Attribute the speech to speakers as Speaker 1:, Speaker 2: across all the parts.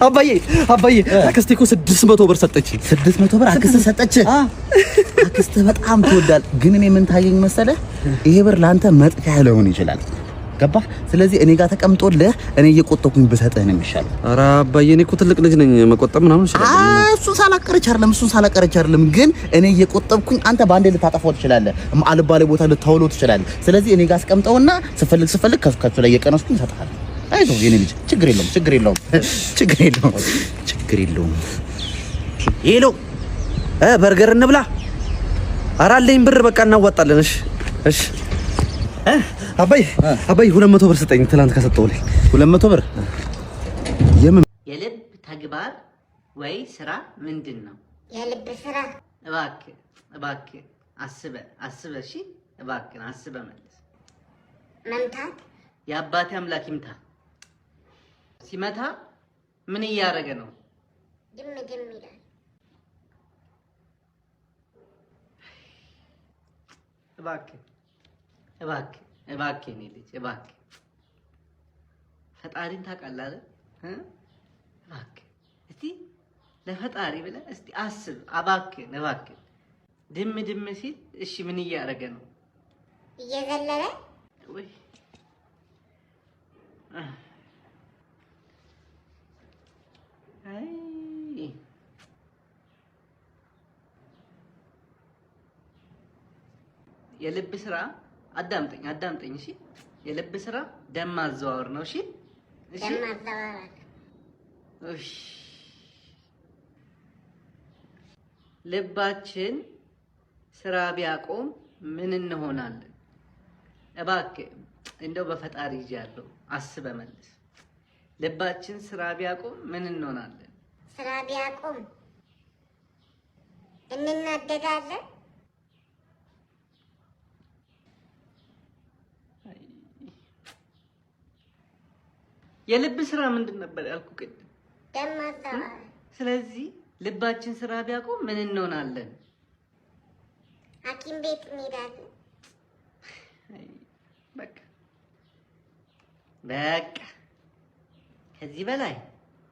Speaker 1: አባዬ አባዬ፣ አክስቴ እኮ 600 ብር ሰጠች።
Speaker 2: 600 ብር አክስትህ ሰጠች? አክስትህ በጣም ትወዳል። ግን እኔ ምን ታየኝ መሰለህ? ይሄ ብር ለአንተ መጥፊያ ሊሆን ይችላል። ገባህ? ስለዚህ እኔ ጋር ተቀምጦልህ እኔ እየቆጠብኩኝ ብሰጥህ ነው የሚሻለው።
Speaker 1: ኧረ አባዬ፣ እኔ እኮ ትልቅ ልጅ ነኝ፣ መቆጠብ ምናምን ይችላል።
Speaker 2: እሱን ሳላቀረች አይደለም፣ እሱን ሳላቀረች አይደለም። ግን እኔ እየቆጠብኩኝ አንተ በአንዴ ልታጠፋው ትችላለህ፣ አልባሌ ቦታ ልታውለው ትችላለህ። ስለዚህ እኔ ጋር አስቀምጠውና ስፈልግ ስፈልግ ከሱ ላይ እየቀነስኩኝ እሰጥሃለሁ። አይዞህ የኔ ልጅ፣ ችግር የለውም፣ ችግር የለውም፣ ችግር የለውም፣ ችግር የለውም።
Speaker 1: Hello፣ በርገር እንብላ። ኧረ አለኝ ብር፣ በቃ እናዋጣለን። እሺ እሺ። አባዬ አባዬ፣ 200 ብር ስጠኝ፣ ትናንት ከሰጠው ላይ።
Speaker 2: 200 ብር የምን?
Speaker 3: የልብ ተግባር ወይ ስራ ምንድን ነው?
Speaker 4: የልብ ስራ?
Speaker 3: እባክህ እባክህ፣ አስበ አስበ፣ እሺ እባክህን አስበ መልስ።
Speaker 4: መምታት።
Speaker 3: የአባቴ አምላክ ይምታ። ሲመታ ምን እያደረገ ነው?
Speaker 4: ድም ድም ይላል።
Speaker 3: እባክህ እባክህ እባክህ የኔ ልጅ እባክህ፣ ፈጣሪን ታውቃለህ አይደል? እ? እባክህ እስቲ ለፈጣሪ ብለህ እስቲ አስብ። እባክህን እባክህን፣ ድም ድም ሲል እሺ ምን እያደረገ ነው?
Speaker 4: እየዘለለ።
Speaker 3: ወይ፣ አይ፣ የልብ ስራ፣ አዳምጠኝ አዳምጠኝ፣ እሺ፣ የልብ ስራ ደም ማዘዋወር ነው። እሺ እሺ።
Speaker 4: ደም ማዘዋወር።
Speaker 3: እሺ፣ ልባችን ስራ ቢያቆም ምን እንሆናለን? እባክህ እንደው በፈጣሪ ይዣለሁ፣ አስበህ መልስ። ልባችን ስራ ቢያቆም ምን እንሆናለን?
Speaker 4: ስራ ቢያቆም እንናደዳለን።
Speaker 3: የልብ ስራ ምንድን ነበር ያልኩህ ቅድም?
Speaker 4: ደም ማዘዋወር።
Speaker 3: ስለዚህ ልባችን ስራ ቢያቆም ምን እንሆናለን?
Speaker 4: ሐኪም ቤት እንሄዳለን።
Speaker 3: አይ፣ በቃ በቃ፣ ከዚህ በላይ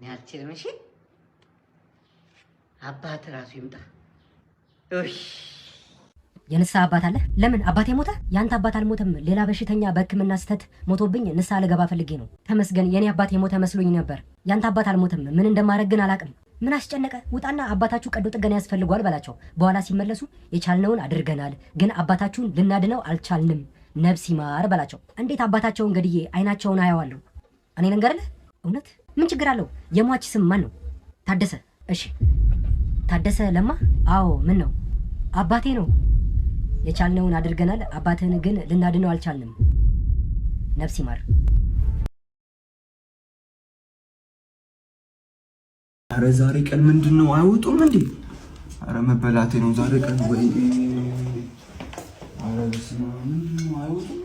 Speaker 3: እኔ አልችልም። እሺ፣ አባት ራሱ ይምጣ። እሺ።
Speaker 5: የንስሐ አባት አለ? ለምን፣ አባቴ ሞተ? ያንተ አባት አልሞተም። ሌላ በሽተኛ በሕክምና ስህተት ሞቶብኝ ንስሐ ልገባ ፈልጌ ነው። ተመስገን። የኔ አባት የሞተ መስሎኝ ነበር። ያንተ አባት አልሞተም። ምን እንደማደርግ ግን አላቅም። ምን አስጨነቀ? ውጣና አባታችሁ ቀዶ ጥገና ያስፈልገዋል በላቸው። በኋላ ሲመለሱ የቻልነውን አድርገናል፣ ግን አባታችሁን ልናድነው አልቻልንም። ነፍስ ይማር በላቸው። እንዴት አባታቸውን ገድዬ አይናቸውን አየዋለሁ? እኔ ልንገርልህ፣ እውነት ምን ችግር አለው? የሟች ስም ማን ነው? ታደሰ። እሺ፣ ታደሰ ለማ። አዎ፣ ምን ነው? አባቴ ነው። የቻልነውን አድርገናል፣ አባትህን ግን ልናድነው አልቻልንም። ነፍስ ይማር።
Speaker 6: አረ ዛሬ ቀን ምንድን ነው? አይወጡም እንዴ? አረ መበላቴ ነው ዛሬ ቀን። ወይ፣ አረ በስመ አብ፣ ምንድን ነው? አይወጡም?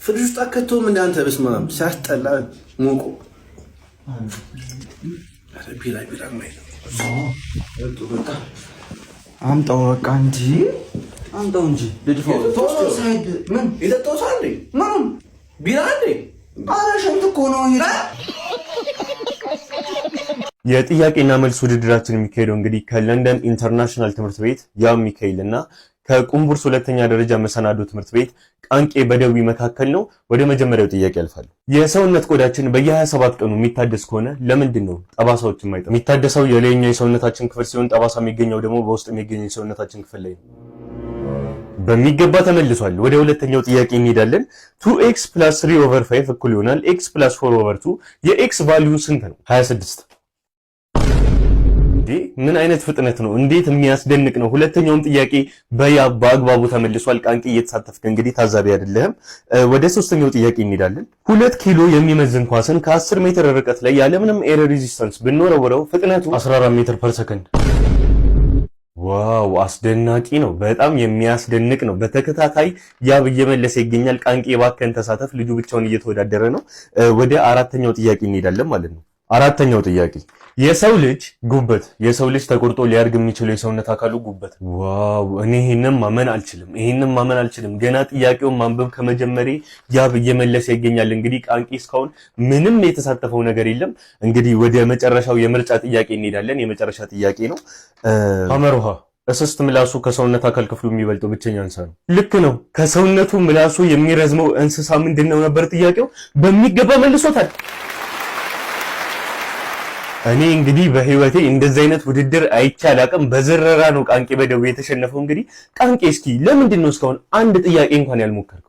Speaker 7: ፍሪጅ ውስጥ አከቶም እንደ አንተ፣ በስመ አብ ሲያስጠላ ሞቆ። ኧረ ቢራ ቢራ የማይለው።
Speaker 6: አምጣው በቃ እንጂ፣ አምጣው እንጂ ልድፋው። ቶሎ ሳይድ ምን?
Speaker 7: የጠጣው ሰው እንዴ?
Speaker 6: ምኑን?
Speaker 7: ቢራ እንዴ?
Speaker 6: አረ ሽንት እኮ ነው ይሄ።
Speaker 8: የጥያቄና መልስ ውድድራችን የሚካሄደው እንግዲህ ከለንደን ኢንተርናሽናል ትምህርት ቤት ያው ሚካኤል እና ከቁምቡርስ ሁለተኛ ደረጃ መሰናዶ ትምህርት ቤት ቃንቄ በደዊ መካከል ነው። ወደ መጀመሪያው ጥያቄ ያልፋል። የሰውነት ቆዳችን በየ27 ቀኑ የሚታደስ ከሆነ ለምንድን ነው ጠባሳዎች የማይጠፉ? የሚታደሰው የላይኛው የሰውነታችን ክፍል ሲሆን ጠባሳ የሚገኘው ደግሞ በውስጥ የሚገኘው የሰውነታችን ክፍል ላይ ነው። በሚገባ ተመልሷል። ወደ ሁለተኛው ጥያቄ እንሄዳለን። 2 x plus 3 over 5 እኩል ይሆናል x plus 4 over 2፣ የ x value ስንት ነው? 26። እንዴ፣ ምን አይነት ፍጥነት ነው? እንዴት የሚያስደንቅ ነው! ሁለተኛውም ጥያቄ በያ በአግባቡ ተመልሷል። ቃንቄ እየተሳተፍክ እንግዲህ ታዛቢ አይደለህም። ወደ ሶስተኛው ጥያቄ እንሄዳለን። 2 ኪሎ የሚመዝን ኳስን ከ10 ሜትር ርቀት ላይ ያለምንም air resistance ብንወረውረው ፍጥነቱ 14 meter per second። Wow፣ አስደናቂ ነው። በጣም የሚያስደንቅ ነው። በተከታታይ ያብ እየመለሰ ይገኛል። ቃንቄ እባክህን ተሳተፍ። ልጁ ብቻውን እየተወዳደረ ነው። ወደ አራተኛው ጥያቄ እንሄዳለን ማለት ነው። አራተኛው ጥያቄ፣ የሰው ልጅ ጉበት፣ የሰው ልጅ ተቆርጦ ሊያድግ የሚችለው የሰውነት አካሉ ጉበት። Wow! እኔ ይሄንን ማመን አልችልም። ይሄንን ማመን አልችልም። ገና ጥያቄውን ማንበብ ከመጀመሬ ያብ እየመለሰ ይገኛል። እንግዲህ ቃንቂ እስካሁን ምንም የተሳተፈው ነገር የለም። እንግዲህ ወደ መጨረሻው የምርጫ ጥያቄ እንሄዳለን። የመጨረሻ ጥያቄ ነው። ሐመሩ ሐ እስስት ምላሱ ከሰውነት አካል ክፍሉ የሚበልጠው ብቸኛ እንስሳ ነው። ልክ ነው። ከሰውነቱ ምላሱ የሚረዝመው እንስሳ ምንድን ነው ነበር ጥያቄው። በሚገባ መልሶታል። እኔ እንግዲህ በህይወቴ እንደዚህ አይነት ውድድር አይቼ አላቅም። በዝረራ ነው ቃንቄ በደዌ የተሸነፈው። እንግዲህ ቃንቄ፣ እስኪ ለምንድን ነው እስካሁን አንድ ጥያቄ እንኳን ያልሞከርከው?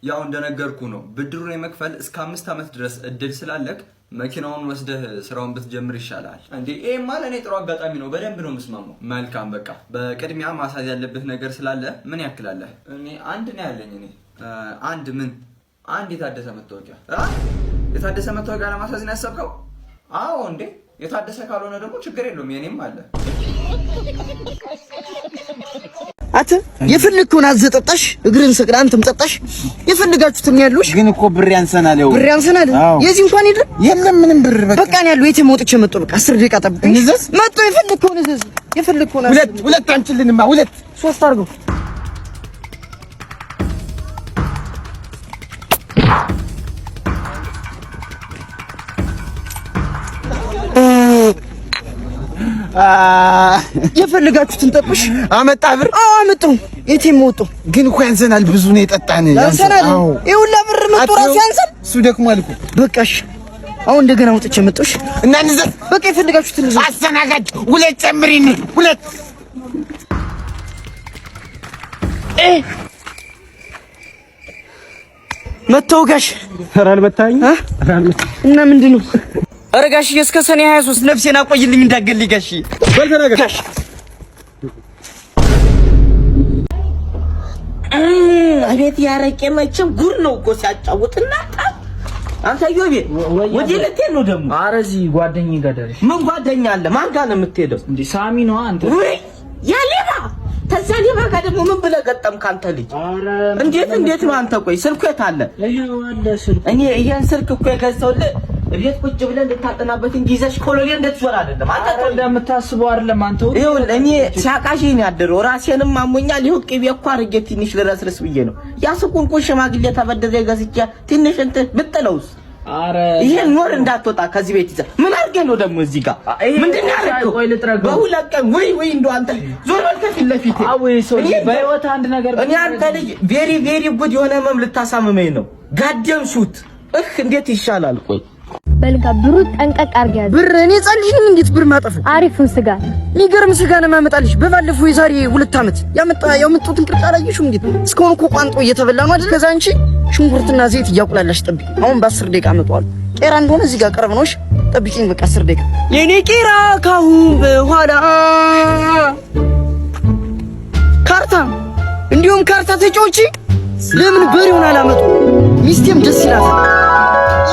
Speaker 6: ያው እንደነገርኩ ነው። ብድሩን የመክፈል እስከ 5 ዓመት ድረስ እድል ስላለክ መኪናውን ወስደህ ስራውን ብትጀምር ይሻላል። እንዴ፣ ይሄማ ለእኔ ጥሩ አጋጣሚ ነው። በደንብ ነው የምስማማው። መልካም፣ በቃ በቅድሚያ ማስያዝ ያለብህ ነገር ስላለ ምን ያክል አለህ? እኔ አንድ ነው ያለኝ። እኔ አንድ ምን? አንድ የታደሰ መታወቂያ። የታደሰ መታወቂያ ለማስያዝ ነው ያሰብከው? አዎ። እንዴ፣ የታደሰ ካልሆነ ደግሞ ችግር የለውም፣ የኔም አለ።
Speaker 1: አንተ የፈለግከውን አዘህ ጠጣሽ፣ እግርን ሰቅለህ አንተም ጠጣሽ። የፈለጋችሁትን ያሉሽ።
Speaker 9: ግን እኮ ብር ያንሰናል። ያው
Speaker 1: ብር ያንሰናል። የዚህ እንኳን የለም።
Speaker 9: የለም ምንም ብር። በቃ።
Speaker 1: በቃ ነው ያለው። የትም ወጥቼ መጣሁ። በቃ 10 ደቂቃ ጠብቀኝ።
Speaker 9: እንዘዝ።
Speaker 1: መጣሁ። የፈለግከውን እዘዝ። የፈለግከውን።
Speaker 9: ሁለት ሁለት አንችልንማ፣ ሁለት።
Speaker 1: ሶስት አድርገው። የፈለጋችሁትን ጠጡሽ።
Speaker 9: አመጣ ብር?
Speaker 1: አዎ አመጣሁ። የትም ወጡ።
Speaker 9: ግን እኮ ያንሰናል። ብዙ ነው የጠጣን።
Speaker 1: ያንሰናል። ይሄ ሁላ ብር መጥቶ ራሱ ያንሳል።
Speaker 9: እሱ ደክሟል እኮ።
Speaker 1: በቃሽ። አሁን እንደገና ወጥቼ መጣሁሽ።
Speaker 9: እና እንዘዝ።
Speaker 1: በቃ የፈለጋችሁትን እዘዙ።
Speaker 9: አስተናጋጅ፣ ሁለት ጨምሪን፣ ሁለት።
Speaker 1: መተው ጋሽ።
Speaker 10: ኧረ አልመታኸኝም።
Speaker 1: እና ምንድን ነው? ኧረ ጋሽዬ፣ እስከ ሰኔ 23 ነፍሴን አቆይልኝ እንዳገልኝ ጋሽዬ።
Speaker 10: በል ተናገር።
Speaker 1: ጋሽ።
Speaker 3: አቤት ያረቄ መቼም ጉድ ነው እኮ ሲያጫውት። እናንተ አንተ ዮቤ፣ ወዴት ልትሄድ ነው ደግሞ?
Speaker 10: ኧረ እዚህ ጓደኛዬ ጋር ደርሼ።
Speaker 3: ምን ጓደኛ አለ? ማን ጋር ነው የምትሄደው?
Speaker 10: እንዴ፣ ሳሚ ነዋ አንተ።
Speaker 3: ውይ ያ ሌባ! ተዛ ሌባ ጋር ደግሞ ምን ብለህ ገጠምክ አንተ ልጅ? እንዴት እንዴት ነው አንተ? ቆይ ስልኩ የት አለ?
Speaker 10: ይኸው አለ ስልኩ።
Speaker 3: እኔ ይሄን ስልክ እኮ የገዛሁልህ እቤት ቁጭ ብለህ እንድታጠናበት እንጂ ይዘሽ ኮሎኔል እንድትዞር አይደለም። አንተ
Speaker 10: ኧረ እንደምታስበው አይደለም አንተ።
Speaker 3: ይኸውልህ፣ እኔ ሲያቃዥኝ ነው ያደረው። ራሴንም አሞኛል። ይኸው ቅቤ እኮ አድርጌ ትንሽ ልረስርስ ብዬ ነው። ያ ስቁንቁን ሽማግሌ ተበድሬ ገዝቼ ትንሽ እንትን ብጥለውስ?
Speaker 10: ኧረ
Speaker 3: ይሄን ወር እንዳትወጣ ከዚህ ቤት ይዘህ። ምን አድርገህ ነው ደግሞ እዚህ ጋር ምንድን ነው ያደረግከው?
Speaker 10: ቆይ ልጥረገው።
Speaker 3: በሁለት ቀን። ወይ ወይ፣ እንደው አንተ ዞር በል ከፊት ለፊቴ።
Speaker 10: አዎ ሰው በህይወት አንድ ነገር
Speaker 3: እኔ አንተ ልጅ very very good የሆነ ህመም ልታሳምመኝ ነው። Goddamn shoot እህ እንዴት ይሻላል? ቆይ።
Speaker 11: በልጋ ብሩ ጠንቀቅ አድርገህ ያዝ።
Speaker 1: ብር እኔ ሕፃን ልጅ ነኝ። እንዴት ብር ማጠፉ?
Speaker 11: አሪፉን ስጋ።
Speaker 1: የሚገርም ስጋ ነው የማመጣልሽ። በባለፈው የዛሬ 2 ዓመት ያመጡትን ቅርጫ አላየሽም? እንዴት እስካሁን እኮ ቋንጦ እየተበላ ነው አይደል? ከዛ አንቺ ሽንኩርትና ዘይት እያቁላላሽ ጠብቂ። አሁን በ10 ደቂቃ አመጣዋለሁ። ቄራ እንደሆነ እዚህ ጋር ቅርብ ነው። እሺ ጠብቂኝ፣ በቃ 10 ደቂቃ። የኔ ቄራ ካሁን በኋላ ካርታ፣ እንዲሁም ካርታ ተጫውቺ። ለምን በሬውን አላመጡ? ሚስቴም ደስ ይላታል።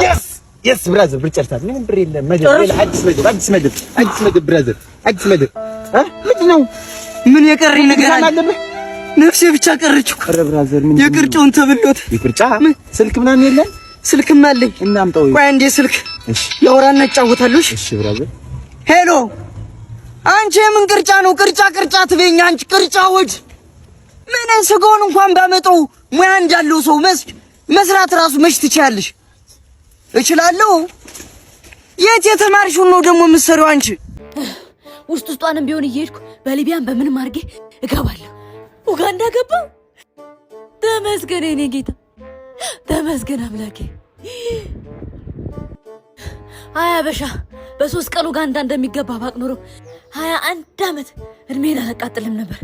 Speaker 9: Yes, yes brother፣ ብር ጨርሳል። ምንም ብር የለም። መደብ ሌላ አዲስ መደብ፣ አዲስ መደብ፣ አዲስ መደብ brother፣ አዲስ መደብ። ምንድን ነው?
Speaker 1: ምን የቀረኝ ነገር አለ?
Speaker 9: አለብህ?
Speaker 1: ነፍሴ ብቻ ቀረች እኮ።
Speaker 9: ኧረ brother፣ ምን
Speaker 1: የቅርጫውን ተብሎት።
Speaker 9: የቅርጫ ስልክ ምናምን የለም?
Speaker 1: ስልክም አለኝ።
Speaker 9: እናምጣው።
Speaker 1: ቆይ አንዴ ስልክ ላውራና እጫወታለሁ።
Speaker 9: እሺ brother።
Speaker 1: Hello፣ አንቺ የምን ቅርጫ ነው? ቅርጫ ቅርጫ ትበይኝ አንቺ ቅርጫዎች። ምን ስጋውን እንኳን ባመጣው ሙያ እንዳለው ሰው መስራት ራሱ መች ትችያለሽ? እችላለሁ። የት የተማርሽውን ነው ደግሞ የምትሰሪው አንቺ?
Speaker 11: ውስጥ ውስጧንም ቢሆን እየሄድኩ በሊቢያን በምንም አድርጌ እገባለሁ። ኡጋንዳ ገባው። ተመስገን የኔ ጌታ፣ ተመስገን አምላኬ። አይ አበሻ፣ በ3 ቀን ኡጋንዳ እንደሚገባ ባቅ ኖሮ 21 ዓመት እድሜን አላቃጥልም ነበር።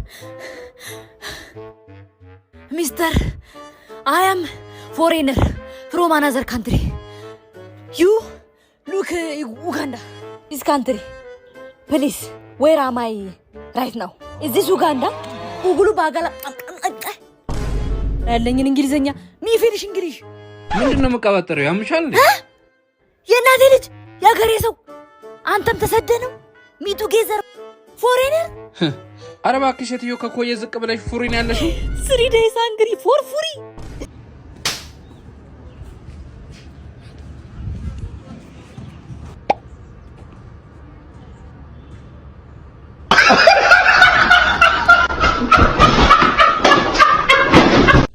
Speaker 11: Mister, I am foreigner from another country. You look Uganda this country, please. Where am I right now? Is this Uganda? ጉግሉ ባጋላ ያለኝን እንግሊዘኛ me finish English።
Speaker 12: ምንድን ነው የምቀባጠረው? ያምሻል እንዴ?
Speaker 11: የእናቴ ልጅ፣ የሀገሬ ሰው፣ አንተም ተሰደ ነው? Me together foreigner።
Speaker 12: ኧረ እባክሽ ሴትዮ፣ ከኮየ ዝቅ ብለሽ ፉሪን ያለሽው።
Speaker 11: 3 days hungry for free.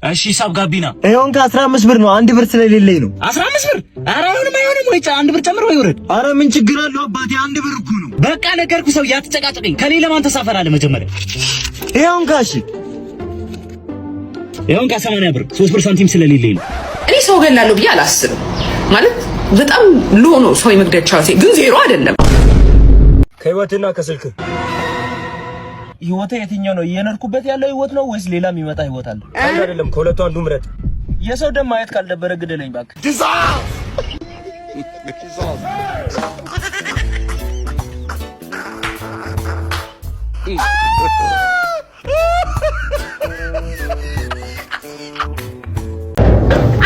Speaker 13: እሺ ሂሳብ ጋቢና
Speaker 9: ይኸው ከ15 ብር ነው። 1 ብር ስለሌለኝ ነው።
Speaker 13: 15 ብር? ኧረ አይሆንም አይሆንም። ወይ 1 ብር ጨምር ወይ ውረድ።
Speaker 9: ኧረ ምን ችግር አለው አባቴ፣ 1 ብር እኮ ነው።
Speaker 13: በቃ ነገርኩህ። ሰው አትጨቃጨቀኝ። ከኔ ለማን ተሳፈራለህ? መጀመሪያ
Speaker 9: ይኸው እንካ። እሺ
Speaker 13: ይኸው እንካ 80 ብር፣ 3 ብር ሳንቲም ስለሌለኝ ነው።
Speaker 14: እኔ ሰው ገላለሁ ብዬ አላስብም። ማለት በጣም low ነው ሰው የመግደል chance ኤ፣ ግን ዜሮ አይደለም።
Speaker 15: ከህይወትና ከስልክ ህይወቴ የትኛው ነው? እየኖርኩበት ያለው ህይወት ነው ወይስ ሌላ የሚመጣ ህይወት አለ? አንድ አይደለም፣ ከሁለቱ አንዱ ምረጥ። የሰው ደም ማየት ካልደበረ ግደለኝ እባክህ።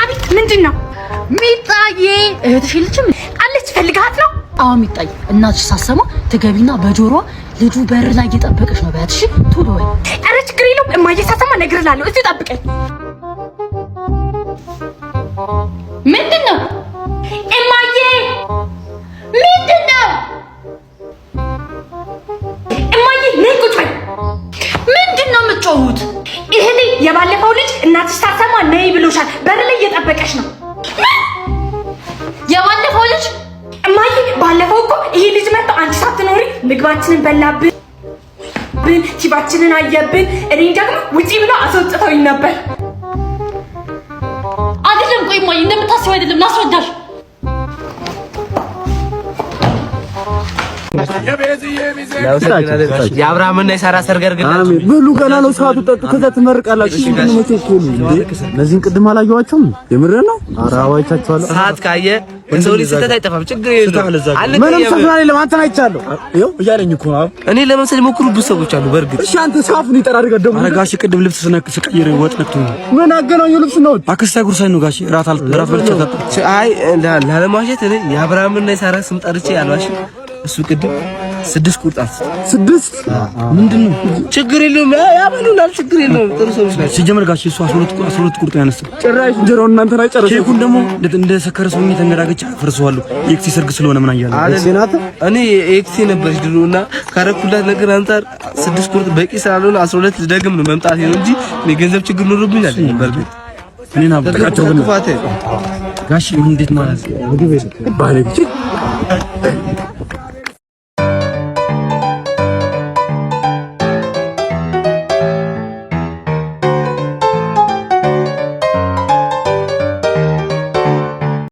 Speaker 16: አቤት፣ ምንድን ነው? ሚጣዬ እህትሽ የለችም? አለች። ፈልጋት ነው? አዎ ሚጣዬ፣ እናትሽ ሳሰማ ትገቢና በጆሮዋ ልጁ በር ላይ እየጠበቀሽ ነው በያት። እሺ ቶሎ በይ። ኧረ ችግር የለውም እማዬ ሳሰማ እነግርልሃለሁ። እዚሁ ጠብቀኝ። ምንድን ነው እማዬ? ምንድን ነው እማዬ? ነይ ቁጭ በይ። ምንድን ነው የምትጮሁት? እህቴ የባለፈው ልጅ እናትሽ ሳሰማ ነይ ብሎሻል። በር ላይ እየጠበቀሽ ነው። የባለፈው ልጅ እማዬ፣ ባለፈው እኮ ይሄ ልጅ መጥቶ አንቺ ሳትኖሪ ምግባችንን በላብን፣ ቲቫችንን አየብን። እኔን ደግሞ ውጪ ብሎ አስወጥተውኝ ነበር። አይደለም፣ ቆይ እማዬ፣ እንደምታስቢው አይደለም፣ ላስረዳሽ።
Speaker 3: የአብርሃምና የሳራ ሰርግ አድርገን
Speaker 9: ብሉ። ገና ነው ሰዓቱ። ጠጡ፣ ከዛ ትመርቃላችሁ። እነዚህን ቅድም አላየኋቸውም። የምሬን ነው። ኧረ አዋይቻቸዋለሁ።
Speaker 3: ሰዓት ካየ የሰው ልጅ ስህተት አይጠፋም። ችግር የለውም።
Speaker 9: ምንም ስህተት የለም። አንተን አይቻለሁ። ይኸው እያለኝ እኮ ነው።
Speaker 3: እኔ ለመምሰል የሞክሩ ብዙ ሰዎች አሉ። በእርግጥ
Speaker 9: እሺ፣ አንተ ሳፉን ይጠራርጋ ደግሞ።
Speaker 15: ኧረ ጋሼ ቅድም ልብስ ስቀይር ወጥ ነክቶኝ ነው።
Speaker 9: ምን አገናኘው ልብስ ነው?
Speaker 15: አክስቴ አጉርሳኝ ነው ጋሼ። እራት በልቼ አልጠጣም።
Speaker 3: አይ ላለማዋሸት እኔ የአብርሃምና የሳራ ስም ጠርቼ አልዋሽም። እሱ ቅድም 6 ቁርጣት
Speaker 9: 6
Speaker 15: ምንድን ነው?
Speaker 3: ችግር የለውም ያበሉናል። ችግር የለውም። ጥሩ ሰዎች ናቸው።
Speaker 15: ሲጀመር ጋሼ እሱ 12 ቁርጥ ያነሳው
Speaker 9: ጭራሽ እንጀራውን እናንተ ላይ ጨረሰው።
Speaker 15: ኬኩን ደግሞ እንደ ሰከረ ሰው ተንገዳግጬ አፈርሰዋለሁ። የ ex ኤ ሰርግ ስለሆነ ምን አያለሁ።
Speaker 3: እኔ ex ኤ ነበረች ድሮ እና ካረኩላት ነገር አንፃር 6 ቁርጥ በቂ ስላልሆነ 12 ደግም ነው መምጣቴ ነው እንጂ እኔ ገንዘብ ችግር ኖሮብኝ አይደለም። በእርግጥ
Speaker 15: እኔን አብጠቃቸው ግን ጋሼ እንዴት ማለት
Speaker 9: ምግብ ባለቤት